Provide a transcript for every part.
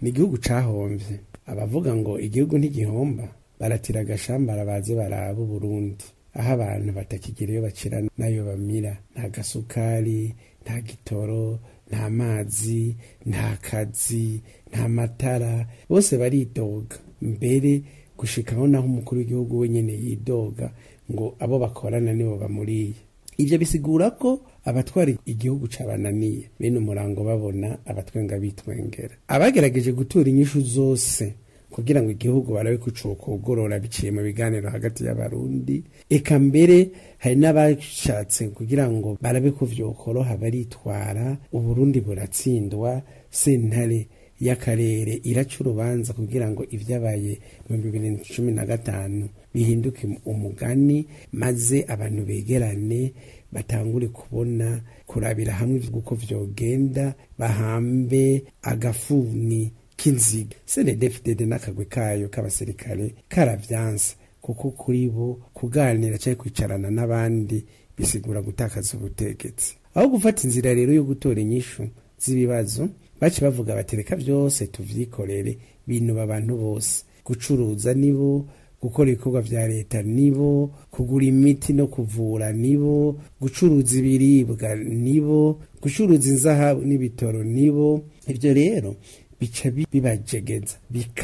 Ni igihugu cahomvye. Abavuga ngo igihugu ntigihomba baratira agashambara baze baraba Uburundi, aho abantu batakigira iyo bacira n'ayo bamira. Nta gasukari, nta gitoro, nta mazi, nta kazi, nta matara, bose baridoga. Mbere gushikaho naho umukuru w'igihugu wenyene yidoga ngo abo bakorana nibo bamuriye. Ivyo bisigura ko abatwara igihugu cabananiye, bene umurango babona abatwenga bitwengera. Abagerageje gutura inyishu zose kugira ngo igihugu barabe kucokogorora biciye mu biganiro hagati y'abarundi, eka mbere hari n'abashatse kugira ngo barabe ko vyokoroha baritwara, Uburundi buratsindwa. Sentare y'akarere iraca urubanza kugira ngo ivyabaye mu 2015 bihinduke umugani, maze abantu begerane batangure kubona kurabira hamwe uko vyogenda, bahambe agafuni k'inziga. CNDD-FDD n'akagwi kayo k'abasirikare karavyanse, kuko kuri bo kuganira canke kwicarana n'abandi bisigura gutakaza ubutegetsi. Aho gufata inzira rero yo gutora inyishu z'ibibazo, baci bavuga batereka vyose tuvyikorere, binuba abantu bose. Gucuruza nibo, gukora ibikorwa vya leta nibo, kugura imiti no kuvura nibo, gucuruza ibiribwa nibo, gucuruza inzahabu n'ibitoro nibo. Ivyo rero bica bibajegeza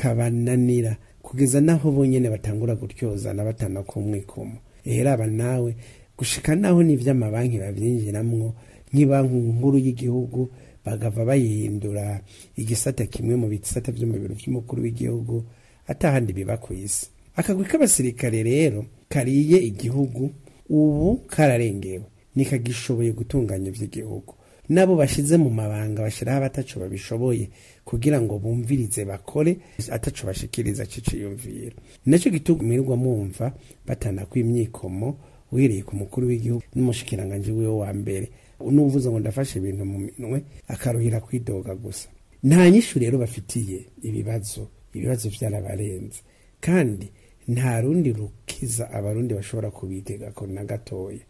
bikabananira kugeza naho bonyene batangura gutyozana batana kumwikomo. Ehera nawe gushika naho n'ivy'amabanki bavyinjiramwo, nk'ibanki nkuru y'igihugu bagava bayihindura igisata kimwe mu bisata vyo mu biro vy'umukuru w'igihugu, atahandi biba kw'isi. Akagwi k'abasirikare rero kariye igihugu ubu kararengewe, nikagishoboye gutunganya ivy'igihugu. Nabo bashize mu mabanga bashiraho abataco babishoboye kugira ngo bumvirize bakore ataco bashikiriza ciciyumviro. Naco gituma mwirirwa mwumva batana kw'imyikomo, uhereye ku mukuru w'igihugu n'umushikiranganji wiwe wa mbere. Nuvuze ngo ndafashe ibintu mu minwe akaruhira kwidoga gusa. Nta nyishu rero bafitiye ibibazo, ibibazo vyarabarenze, kandi nta rundi rukiza abarundi bashobora kubitegako na gatoya.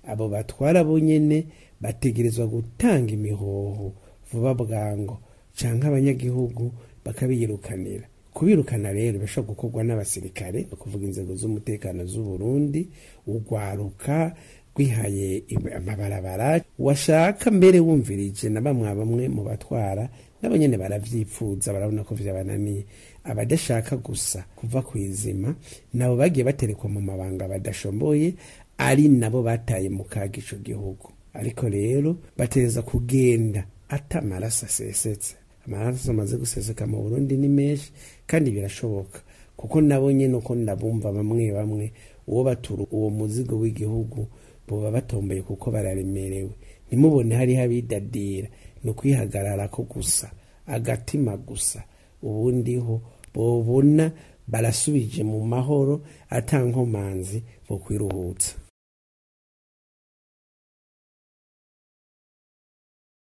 Abo batwara bonyene bategerezwa gutanga imihoho vuba bwango, canke abanyagihugu bakabiyirukanira. Kubirukana rero bishobora gukorwa n'abasirikare, kuvuga inzego z'umutekano z'u Burundi, ugwaruka rwihaye amabarabara washaka mbere wumvirije na bamwe bamwe mu batwara nabo nyene baravyipfuza, barabona ko vyabananiye. Abadashaka gusa kuva kwizima nabo bagiye baterekwa mu mabanga badashomboye, ari nabo bataye mu kaga ico gihugu. Ariko rero bateza kugenda ata amaraso asesetse. Amaraso amaze guseseka mu Burundi ni menshi, kandi birashoboka kuko nabo nyene uko ndabumva bamwe bamwe uwo batura uwo muzigo w'igihugu boba batomboye kuko bararemerewe. Ntimubone hariho abidadira, ni ukwihagararako gusa, agatima gusa, ubundi ho bobona barasubije mu mahoro ata nkomanzi bo kwiruhutsa.